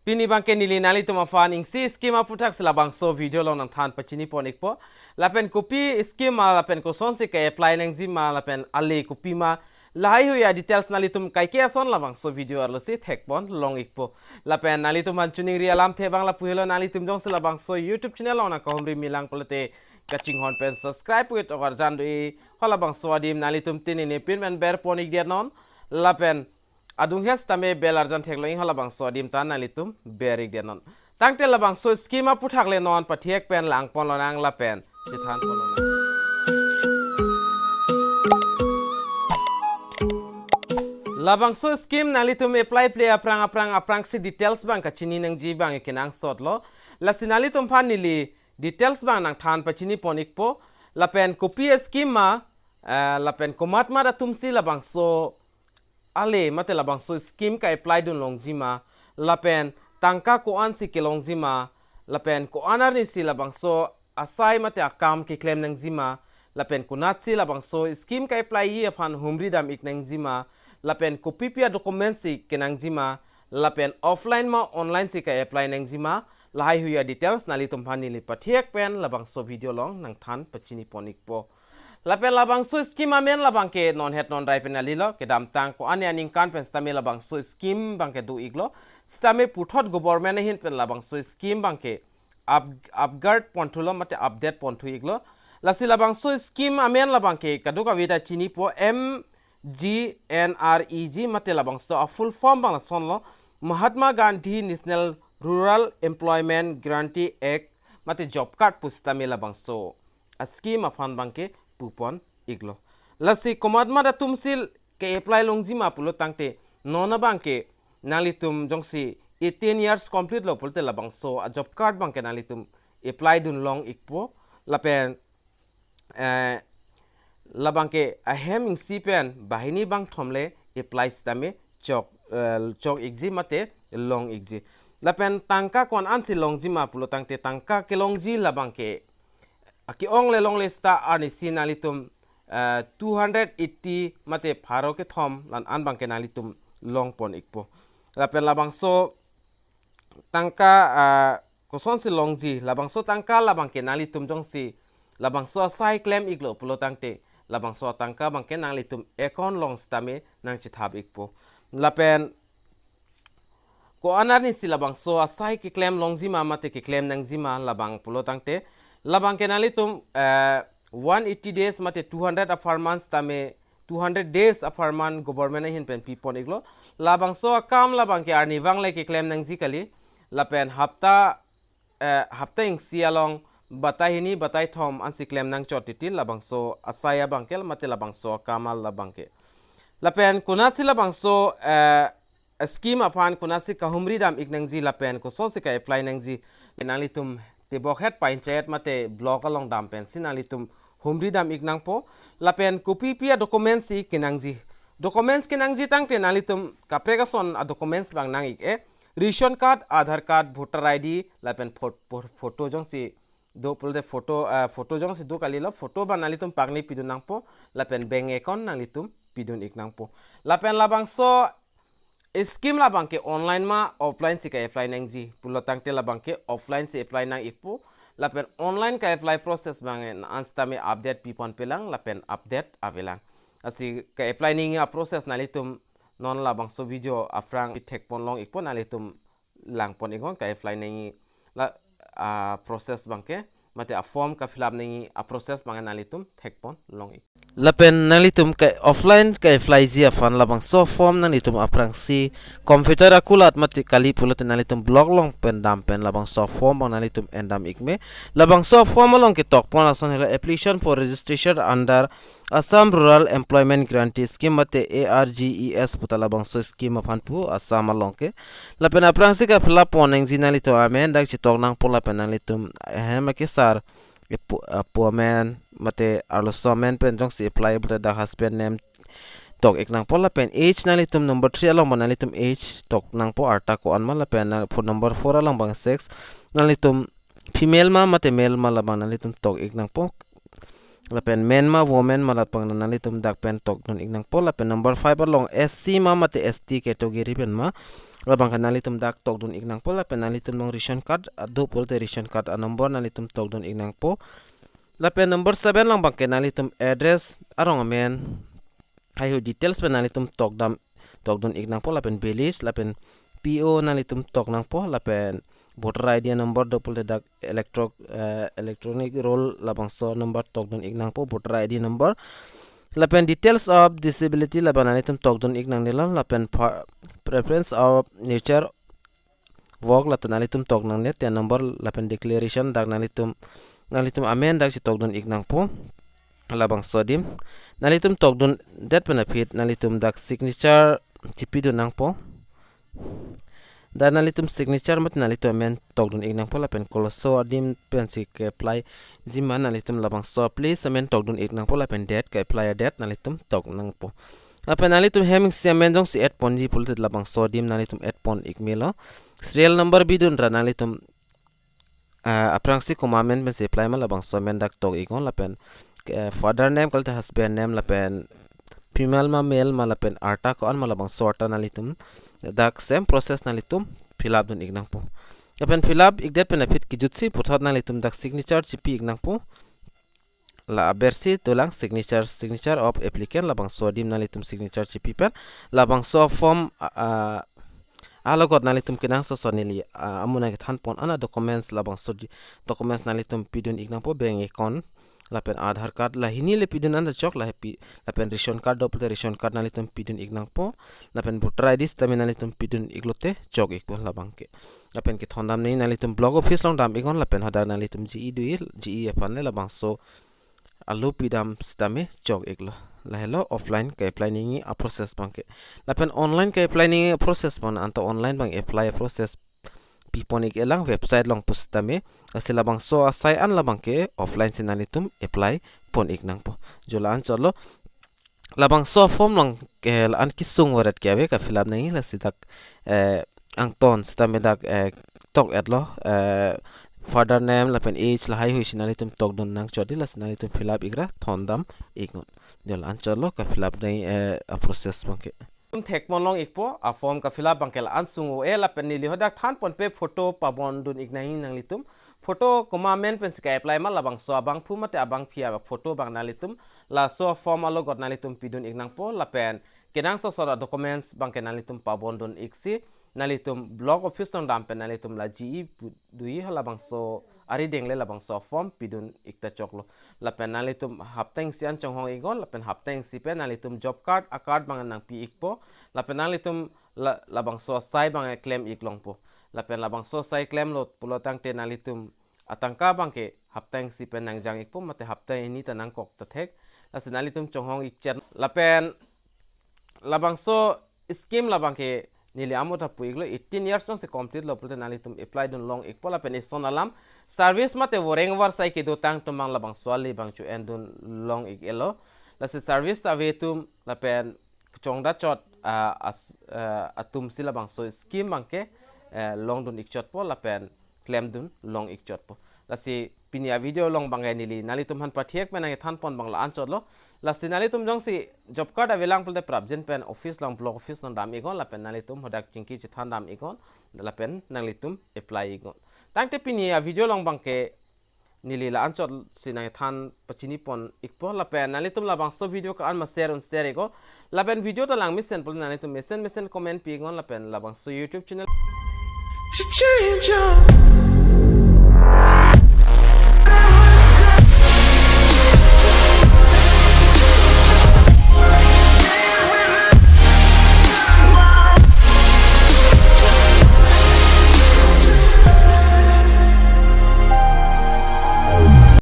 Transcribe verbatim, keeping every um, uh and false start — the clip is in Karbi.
Pini abangke neli nanglitum aphan isi scheme aphuthak si labangso video along nangthan pachini pon ikpo. Lapen kopi scheme ma lapen kosonsi ke-apply nangji ma lapen ale kopi ma, lahaihui a-details nanglitum kaike ason labangso video arlo si thek pon long ikpo. Lapen nanglitum aphan choningri alamthe abang lapu helo, nanglitum jongsi labangso YouTube channel along nangkahumri milang pulote kachinghon pen subscribe pu-et ok arjan do-i. Halabangso adim nanglitum tini ne pin men ber pon ik det non. Lapen adung hes tame bell arjan theklong ik, halabangso adim ta nanglitum ber ik det non. Tangte labangso scheme aphuthak le non pathek pen lang pon lonang lapen chethan pon lonang. Labangso scheme nanglitum apply ple aphrang aphrang aphrangsi details abang kachini nangji abang kenangsot lo. Lasi nanglitum aphan neli details abang nangthan pachini pon ikpo. Lapen kopi a-scheme ma, eh, lapen komat mat atumsi labangso ale mate labangso scheme ke-apply dun longji ma, lapen tangka ko-ansi kelongji ma, lapen ko-an arnisi labangso asai mate akam keklem nangji ma, lapen konatsi labangso scheme ke-apply ji aphan humri dam ik nangji ma, lapen kopi pi a-documents si kenangji ma, lapen offline ma online si ke-apply nangji ma, lahaihui a-details nanglitum aphan neli pathek pen labangso video along nangthan pachini pon ikpo. Lapen labangso scheme amen labangke non het non rai pen kalilo, kedamtang ko-an aningkan pen sitame labangso scheme abangke do iklo. Sitame puthot government ahin pen labangso scheme abangke up, upgrade ponthulo mate update ponthu iklo. Lasi labangso scheme amen labangke kadokave ta chinipo, M G N R E G mate labangso a-full form abang lasonlo, Mahatma Gandhi National Rural Employment Guarantee Act mate job card pu sitame labangso a-scheme aphan abangke pu pon iklo. Lasi komat mat atumsi ke-apply longji ma pulo tangte non abangke nanglitum jongsi eighteen years complete lo pulote labangso a-job card abangke nanglitum apply dun long ikpo. Lapen, eh, labangke ahem isi pen banghini bangthom le apply sitame chok, eh, chok ikji mate long ikji. Lapen tangka ko-an ansi longji ma pulo tangte tangka kelongji labangke ake-ong le longle sita arnisi nanglitum, eh, two hundred eighty mate pharo kethom la-an abangke nanglitum long pon ikpo. Lapen labangso tangka, ah, kosonsi longji, labangso tangka labangke nanglitum jongsi labangso asai klem iklo pulo tangte labangso tangka abangke nanglitum account along sitame nangchethap ikpo. Lapen ko-an arnisi labangso asai keklem longji ma mate keklem nangji ma labang pulo tangte labangke nanglitum, eh, one eighty days mate two hundred apharman sitame two hundred days apharman government ahin pen pi pon iklo. Labangso akam labangke arnivang le keklem nangji kali. Lapen hapta, eh, hapta isi along batai hini batai thom ansi klem nangchot titi labangso asai abangke mate labangso akam labangke. Lapen konatsi labangso, eh, scheme aphan konatsi kahumri dam ik nangji lapen kosonsi ke-apply nangji, nanglitum tebok het panchayat mate block along dam pensi nanglitum humri dam ik nangpo. Lapen kopi pi a-documents si kenangji. Documents kenangji tangte nanglitum kaprek ason a-documents abang nang ik-e. Ration card, Aadhaar card, voter I D, lapen pho-, pho-, photo jongsi do pulote photo, eh, photo jongsi do kalilo, photo abang nanglitum pakni pidun nangpo, lapen bank account nanglitum pidun ik nangpo. Lapen labangso scheme labangke online ma offline si ke-apply nangji pulo tangte labangke offline si apply nang ikpo. Lapen online ke-apply process abang an sitame update pi pon pelang lapen update avelang. Lasi ke-apply nangji a-process nanglitum non labangso video aphrang thek pon long ikpo, nanglitum lang pon iknon ke-apply nangji la, ah, process abangke mate a-form ke-fill up nangji a-process abang nanglitum thek pon long ik. Lapen nanglitum ke offline ke-apply ji aphan labangso form nanglitum aphrangsi computer akulat mate kali pulote nanglitum block along pen dam pen labangso form abang nanglitum en dam ik me. Labangso form along ketok pon ason helo application for registration under Assam Rural Employment Guarantee Scheme mate A R G E S puta labangso scheme aphan pu Assam along ke. Lapen aphrangsi ke-fill up pon nangji, nanglitum amen dak chetok nangpo lapen nanglitum ahem akesar apo, apo amen mate arloso amen pen jongsi apply pulote dak husband name tok ik nangpo lapen age nanglitum number three along abang nanglitum age tok nangpo, arta ko-an ma, lapen nang phone number four along abang sex nanglitum female ma mate male ma labang nanglitum tok ik nangpo. Lapen men ma women ma labang nanglitum dak pen tok dun ik nangpo. Lapen number five along S C ma mate S T category pen ma, Labangke nanglitum dak tokdun ik nangpo, lapen nanglitum non ration card ado pulote ration card a-number nanglitum tokdun ik nangpo. Lapen number seven along abangke nanglitum address arong amen, haihui details pen nanglitum tokdam, tokdun ik nangpo, lapen village, lapen P O nanglitum tok nangpo, lapen voter I D number do pulote dak electro-, eh, electronic roll labangso number tokdun ik nangpo, voter I D number. Lapen details of disability labang nanglitum tokdun ik nangnelo, lapen pa-, preference of nature work latum nanglitum tok nangne, tin number lapen declaration dak nanglitum, nanglitum amen dak si tokdun ik nangpo. Labangso adim nanglitum tokdundet pen aphi nanglitum dak signature chipidun nangpo. Dak nanglitum signature mate nanglitum amen tokdun ik nangpo, lapen koloso adim pensi ke-apply ji ma nanglitum labangso place amen tokdun ik nangpo, lapen date ke-apply a-date nanglitum tok nangpo. Lapen nanglitum hem isi amen jongsi add ponji pulote labangso adim nanglitum add pon ik melo. Serial number bidun ra nanglitum, ah, aphrangsi komat amen pensi apply ma labangso amen dak tok iknon, lapen, eh, father name kalite husband name, lapen female ma male ma, lapen arta ko-an ma, labangso arta nanglitum dak same process nanglitum fill up dun ik nangpo. Lapen fill up ikdet pen aphi kijutsi puthot nanglitum dak signature chipi ik nangpo. La abersi dolang signature, signature of applicant, labangso adim nanglitum signature chipi pen labangso form, ah, ah, alogot nanglitum kenangsot neli, ah, amu nangkethan pon an a-documents, labangso di-, documents nanglitum pidun ik nangpo, bank account lapen Aadhaar card, la hini le pidun an ta chok, la hepi, lapen ration card do pulote ration card nanglitum pidun ik nangpo, lapen voter I D sitame nanglitum pidun iklote chok ikpo labangke. Lapen kethondam nangji nanglitum block office along dam iknon, lapen hadak nanglitum G E do, G E aphan le labangso alo pidam sitame chok iklo. Lahelo offline ke-apply nangji a-process abangke. Lapen online ke-apply nangji a-process abang, anta online abang apply a-process pipon ik-elang website along pusitame. Lasi labangso asai an labangke offline si nanglitum apply pon ik nangpo. Jo la-anchotlo. Labangso form along ke la-an kesung varet ke ave, ka-fill up nangji, lasi dak, eh, angton sitame dak, eh, tok-etlo, eh, father name lapen age lahaihui si nanglitum tokdun nangchot di, lasi nanglitum fill up ikra thondam iknon. Jo la-anchotlo ka-fill up nangji, eh, a-process abangke. Tum thek pon long ikpo, a-form ka-fill up abangke la-an sung o-e, lapen neli hadak than ponpe, photo pabondun ik nangji nanglitum. Photo komat amen pensi ke-apply ma, labangso abangphu mate abangphi a-photo abang nanglitum laso form alogot nanglitum pidun ik nangpo, lapen kenangsot a-documents abangke nanglitum pabondun iksi nanglitum block office along dam pen nanglitum la G E pu-, do, halabangso arideng le labangso form pidun ik ta choklo. Lapen nanglitum hapta isi an chonghong iknon, lapen hapta isi pen nanglitum job card a-card abang nangpi ikpo, lapen nanglitum la, labangso asai abang klem ik longpo. Lapen labangso asai klemlo pulo tangte nanglitum atangka abangke hapta isi pen nangjang ikpo mate hapta hini ta nangkok ta thek. Lasi nanglitum chonghong ikchet. Lapen labangso scheme labangke neli amut ta pu iklo, eighteen years jongsi complete lo pulote nanglitum apply dun long ikpo, lapen ison alam service mate voreng varsai kedo tangtum abang labangso ali abang cho-endun long ik-etlo. Lasi service ave atum lapen kechongdat chot, ah, as-, ah, atum si labangso scheme abangke, eh, longdun ikchotpo lapen klemdun long ikchotpo. Lasi pini a-video along abangke neli nanglitum aphan pathiek pen nangkethan pon abang la-anchotlo. Lasi nanglitum jongsi job card avelang pulote prapjin pen office along, block office along dam iknon, lapen nanglitum hadak chingki chethan dam iknon, lapen nanglitum apply iknon. Tangte pini a-video along abangke neli la-anchot si nangthan pachini pon ikpo, lapen nanglitum labangso video ko-an ma share un share iknon, lapen video ta langmesen pulote nanglitum mesen mesen comment pi iknon, lapen labangso YouTube channel. To change your